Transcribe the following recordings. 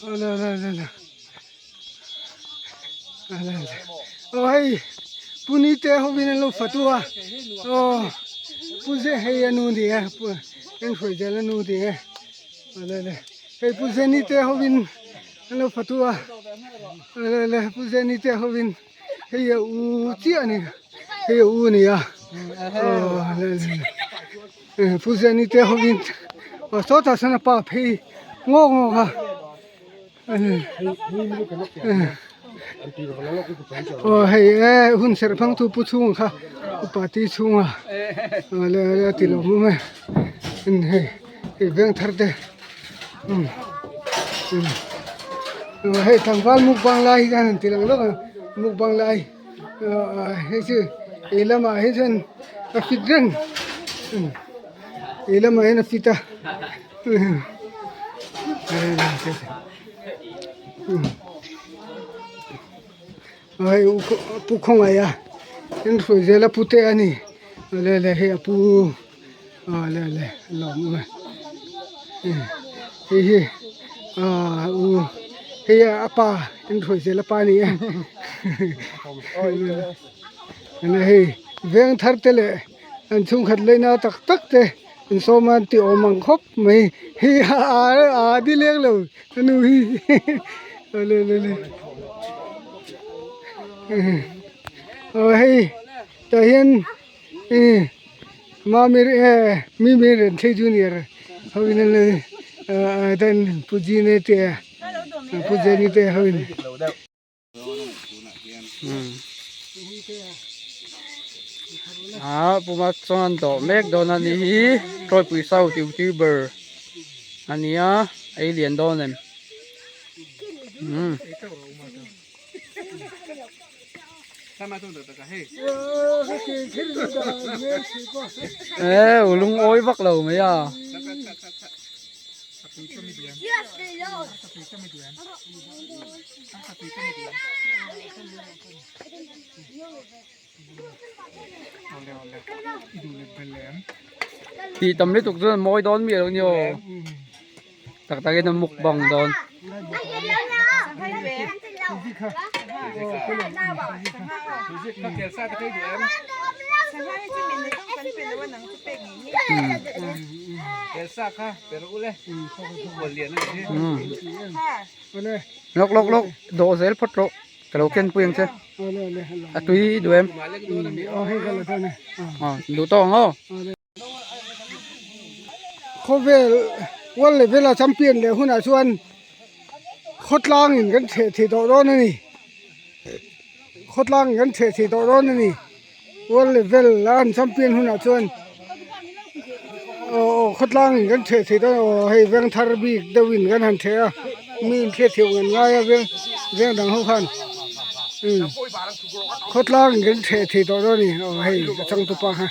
Awle awle awle awle awle awle aw hei pu ni te hovin an lo fatu a aw pu ze hei a nu ni e pu eng hruai zel a nu ni e awle awle hei pu zeni te hovin an lo fatu a awle awle pu zeni te hovin hei a u chiah a ni hei a u a ni a aw awle awle. Pu Zeni te hovin aw sawtah sawn a pa phei ngawk ngawk a aw hei e hun serh hmang tu pu chhunga kha upa ti chhunga aw le a ti lo hmum e hei hei veng thar te hei tlangval mukbang lai hi khan an ti lang lawk a mukbang lai. Hei chu ei lamah hi chuan a fit reng ei lamah hian a fit a hei pu khawngaih a in hruai zel a pute a ni le le hei a pu aw le le a lawm awm e hei hi aaa u hei a pa in hruai zel a pa a ni e hei veng thar te leh an chhungkhat leina tak tak te an sawm a an ti awm ang khawp mai hei a a di leng lo a nu hi aw le le le aw hei tah hian. Mamir eh Mimir Renthei Junior ho in an lo dan Pu Jine te Pu Jenny te ho in. Ah Puma chuan dawh mek dawn a ni hi Tawipui South Youtuber a nia ei lian dawn em. Ê lungawi vak lo mai a. Tih tam lutuk chuan mawi dawn miah lo a ni aw. Tak tak in a mukbang dawn. Lawk lawk lawk dawh zel phawt rawh ka lo ken pui ang che a tui duh em duh tawk ang aw. Khawvel world level a champion leh hunah chuan khawtlang in kan chheh thei tawh dawn a ni khawtlang in kan chheh thei tawh dawn a ni world level a an champion hunah chuan aw aw khawtlang in kan chheh thei dawn aw hei veng thar bik deuh in kan han chheh a mi in hriat theih ngan ngai a veng veng dang ho khan umm khawtlang in kan chheh thei tawh dawn a ni aw hei a changtupa kha.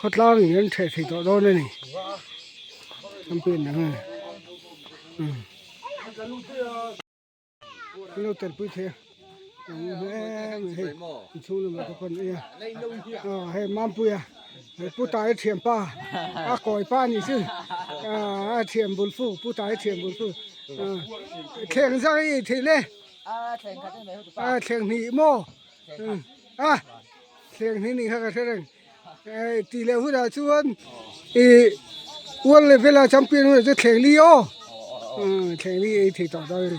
Khawtlang in an theh thei tawh dawn a ni champion ang a an lo telpui thei a hei inchhung lamah te pawn a aw hei Mampuia pu tai thianpa a kawi pa a nih chu a thian bul fu pu tai thian bul fu. Thleng zang i thei le a thleng hnih maw a thleng hnih nih kha ka hre reng tih leh hunah chuan ih world level a champion hunah chuan thleng li aw thleng li ei thei tawh dawn a ni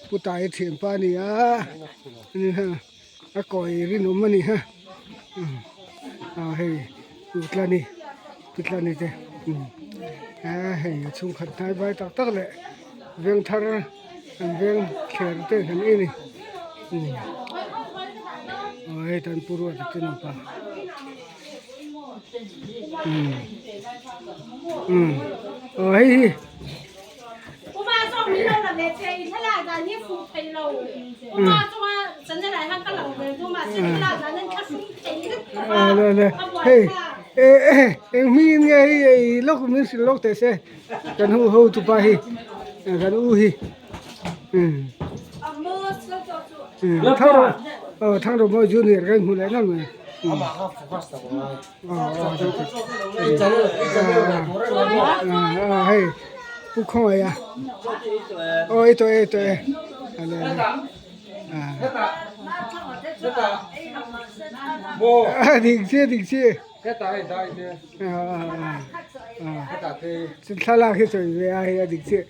pu tai thianpa a ni a a kawi rinawm a ni ha ah hei utlani utlani te ah hei a chhungkhat hnai vai tak tak leh veng thar an veng thler te an en a ni aw hei tan pu ruata te nupa umm umm aw hei hi. Hei eng hming in nge hei ei lawk min hrilh lawk teh se kan hu ho tupa hi kan u hi. Thangro aw Thangro junior kan hmu leh nalh mai. Hei pu khawngaih a aw ei tawh e ei tawh e dik chiah dik chiah thlalak hi sawi ve a hei a dik chiah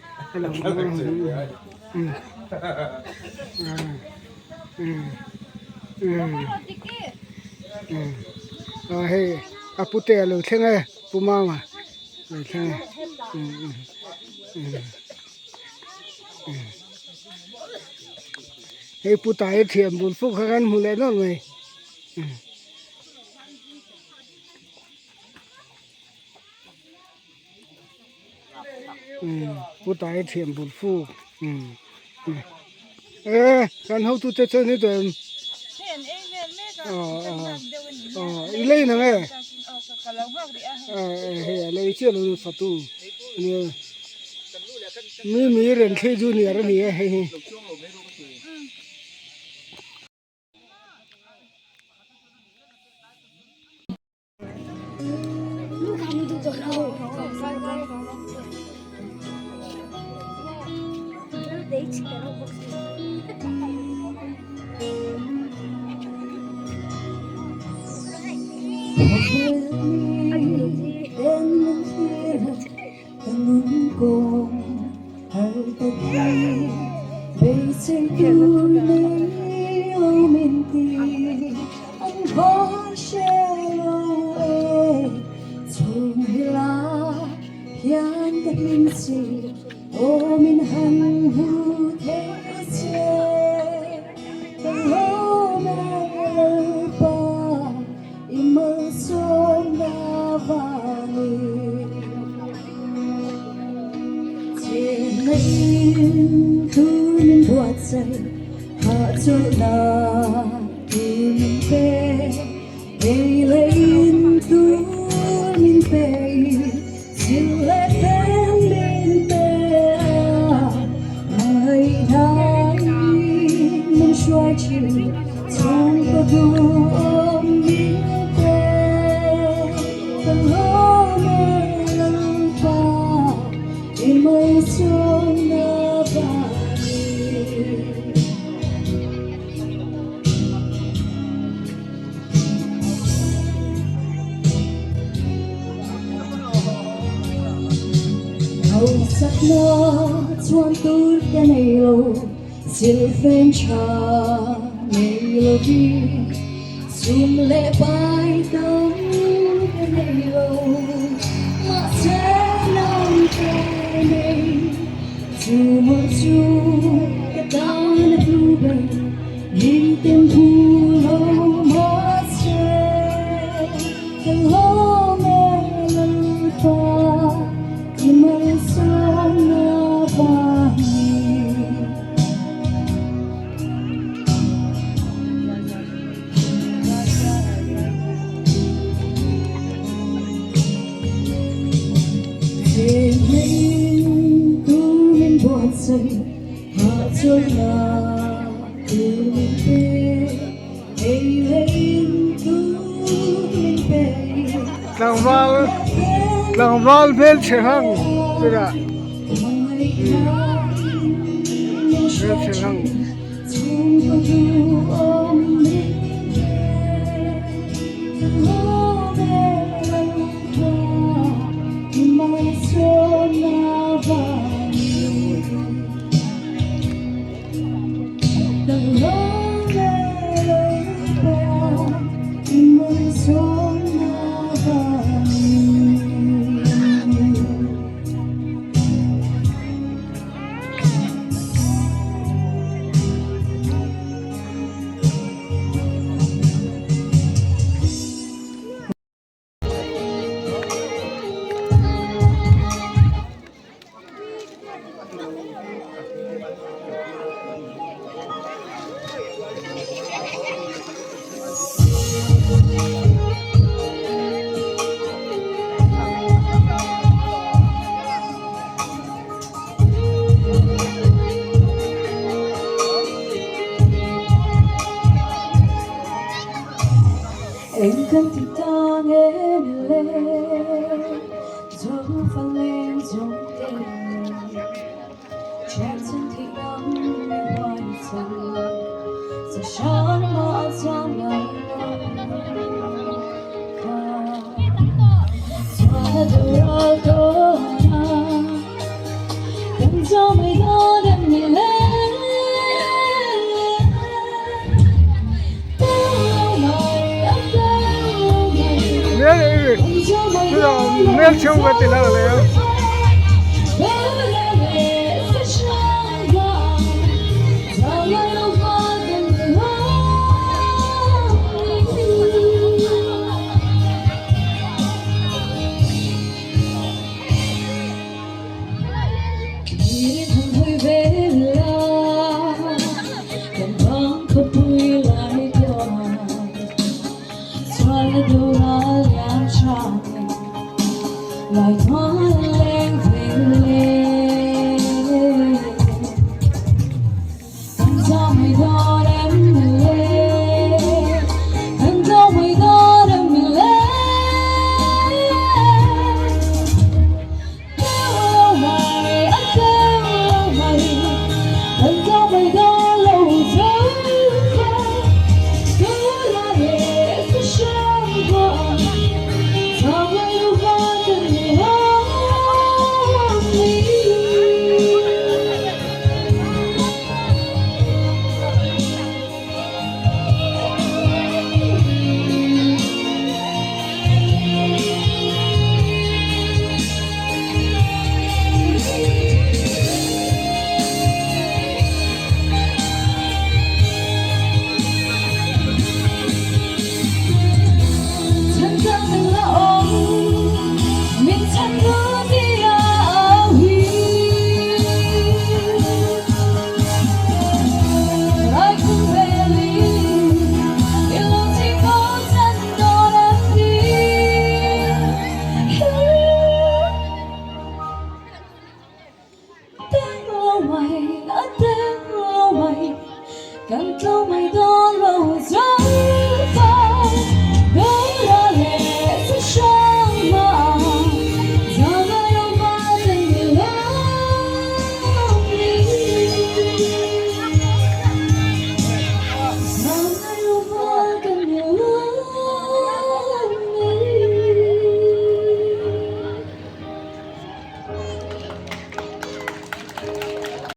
Hei a pute a lo thleng e pu Mama a lo thleng e hei pu tai thiam bul fuk kha kan hmu leh nawlh mai. Pu tai thiam bul fuk e kan hotu te chuan hei tawh em i lei nang e hei a lei chiah lo fatu ania mi mi ren thlei junior a ni e hei hi. Tlangval tlangval hmelchhe hang chutah hmelchhe hang.